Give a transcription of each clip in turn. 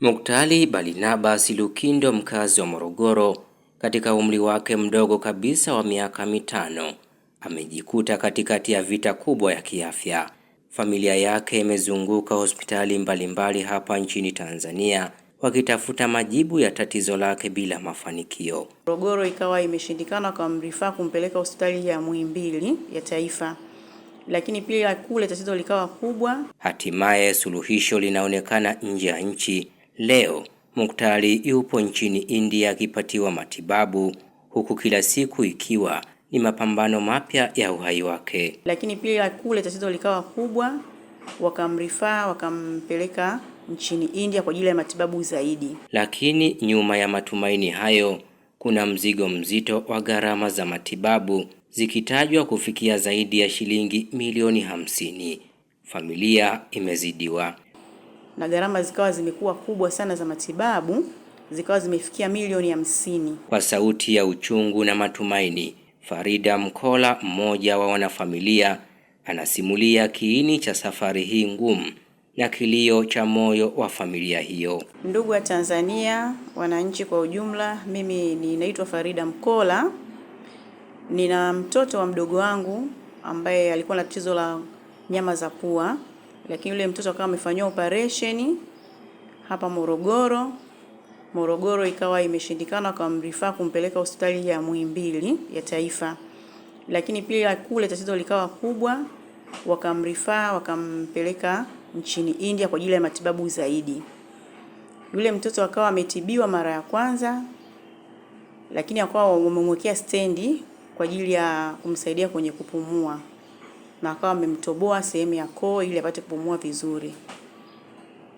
Muktali Barnabas Lukindo, mkazi wa Morogoro, katika umri wake mdogo kabisa wa miaka 5, amejikuta katikati ya vita kubwa ya kiafya. Familia yake imezunguka hospitali mbalimbali hapa nchini Tanzania wakitafuta majibu ya tatizo lake bila mafanikio. Morogoro ikawa imeshindikana, wakamrifaa kumpeleka hospitali ya Muhimbili ya Taifa, lakini pia kule tatizo likawa kubwa. Hatimaye suluhisho linaonekana nje ya nchi. Leo Muktari yupo nchini India akipatiwa matibabu, huku kila siku ikiwa ni mapambano mapya ya uhai wake. Lakini pia kule tatizo likawa kubwa, wakamrifaa wakampeleka nchini India kwa ajili ya matibabu zaidi. Lakini nyuma ya matumaini hayo kuna mzigo mzito wa gharama za matibabu zikitajwa kufikia zaidi ya shilingi milioni 50. Familia imezidiwa na gharama zikawa zimekuwa kubwa sana za matibabu, zikawa zimefikia milioni 50. Kwa sauti ya uchungu na matumaini, Farida Mkola, mmoja wa wanafamilia, anasimulia kiini cha safari hii ngumu na kilio cha moyo wa familia hiyo. Ndugu wa Tanzania, wananchi kwa ujumla, mimi ninaitwa Farida Mkola. Nina mtoto wa mdogo wangu ambaye alikuwa na tatizo la nyama za pua, lakini yule mtoto akawa amefanyiwa operation hapa Morogoro. Morogoro ikawa imeshindikana, wakamrifaa kumpeleka hospitali ya Muhimbili ya Taifa, lakini pia kule tatizo likawa kubwa, wakamrifaa wakampeleka nchini India kwa ajili ya matibabu zaidi. Yule mtoto akawa ametibiwa mara ya kwanza, lakini akawa wamemwekea stendi kwa ajili ya kumsaidia kwenye kupumua, na akawa amemtoboa sehemu ya koo ili apate kupumua vizuri.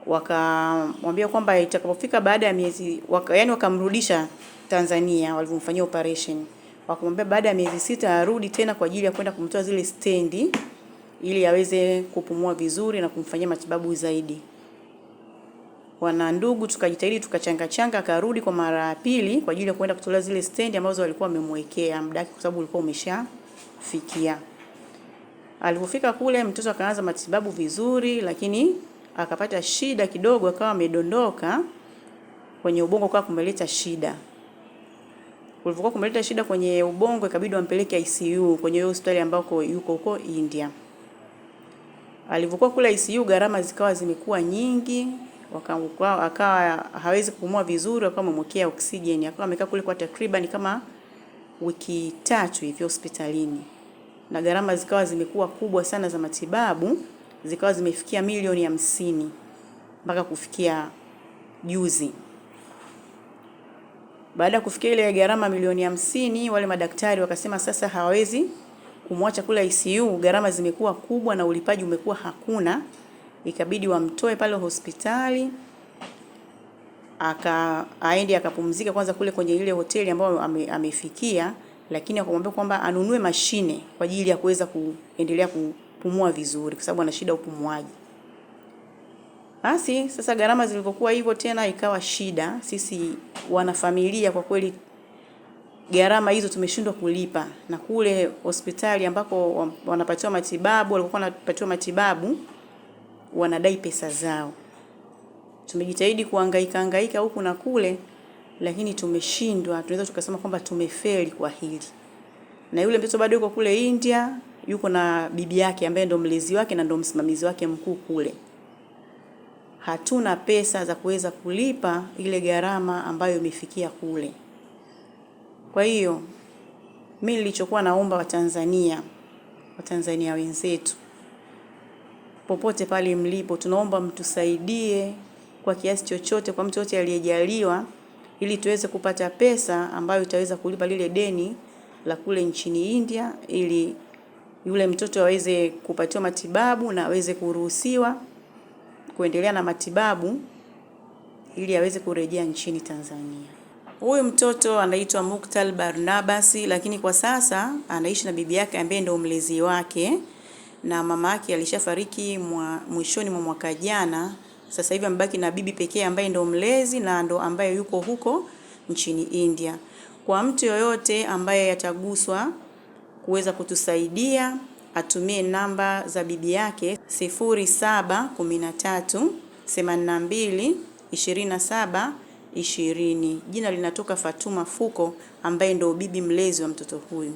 Wakamwambia kwamba itakapofika baada ya miezi yani wakamrudisha Tanzania walivyomfanyia operation. Wakamwambia baada ya miezi 6 arudi tena kwa ajili ya kwenda kumtoa zile stendi ili aweze kupumua vizuri na kumfanyia matibabu zaidi. Wana ndugu tukajitahidi tukachanga changa, akarudi kwa mara ya pili kwa ajili ya kwenda kutoa zile stendi ambazo walikuwa wamemwekea muda, kwa sababu ulikuwa umeshafikia. Alipofika kule mtoto akaanza matibabu vizuri, lakini akapata shida kidogo, akawa amedondoka kwenye ubongo, kwa kumeleta shida. Kulivyokuwa kumeleta shida kwenye ubongo, ikabidi wampeleke ICU kwenye hiyo hospitali ambako yuko huko India. Alivyokuwa kule ICU gharama zikawa zimekuwa nyingi, akawa hawezi kupumua vizuri, akawa amemwekea oksijeni, akawa amekaa kule kwa takriban kama wiki 3 hivi hospitalini. Na gharama zikawa zimekuwa kubwa sana za matibabu, zikawa zimefikia milioni 50 mpaka kufikia juzi. Baada ya kufikia ile gharama milioni 50, wale madaktari wakasema sasa hawawezi kumwacha kule ICU, gharama zimekuwa kubwa na ulipaji umekuwa hakuna. Ikabidi wamtoe pale hospitali aende akapumzika kwanza kule kwenye ile hoteli ambayo amefikia, lakini akamwambia kwamba anunue mashine kwa ajili ya kuweza kuendelea kupumua vizuri kwa sababu ana shida upumuaji. Basi sasa gharama zilivyokuwa hivyo tena ikawa shida. Sisi wanafamilia kwa kweli gharama hizo tumeshindwa kulipa, na kule hospitali ambako wanapatiwa matibabu, walikuwa wanapatiwa matibabu wanadai pesa zao. Tumejitahidi kuhangaika hangaika huku na kule, lakini tumeshindwa. Tunaweza tukasema kwamba tumefeli kwa hili. Na yule mtoto bado yuko kule India, yuko na bibi yake ambaye ndo mlezi wake na ndo msimamizi wake mkuu kule. Hatuna pesa za kuweza kulipa ile gharama ambayo imefikia kule. Kwa hiyo mimi nilichokuwa naomba Watanzania wenzetu popote pale mlipo, tunaomba mtusaidie kwa kiasi chochote, kwa mtu yote aliyejaliwa, ili tuweze kupata pesa ambayo itaweza kulipa lile deni la kule nchini India, ili yule mtoto aweze kupatiwa matibabu na aweze kuruhusiwa kuendelea na matibabu ili aweze kurejea nchini Tanzania. Huyu mtoto anaitwa Muktal Barnabas, lakini kwa sasa anaishi na bibi yake ambaye ndio mlezi wake, na mama yake alishafariki mwishoni mwa mwaka jana. Sasa hivi amebaki na bibi pekee ambaye ndio mlezi na ndo ambaye yuko huko nchini India. Kwa mtu yoyote ambaye ataguswa kuweza kutusaidia, atumie namba za bibi yake 0713 82 27 20. Jina linatoka Fatuma Fuko ambaye ndio bibi mlezi wa mtoto huyu.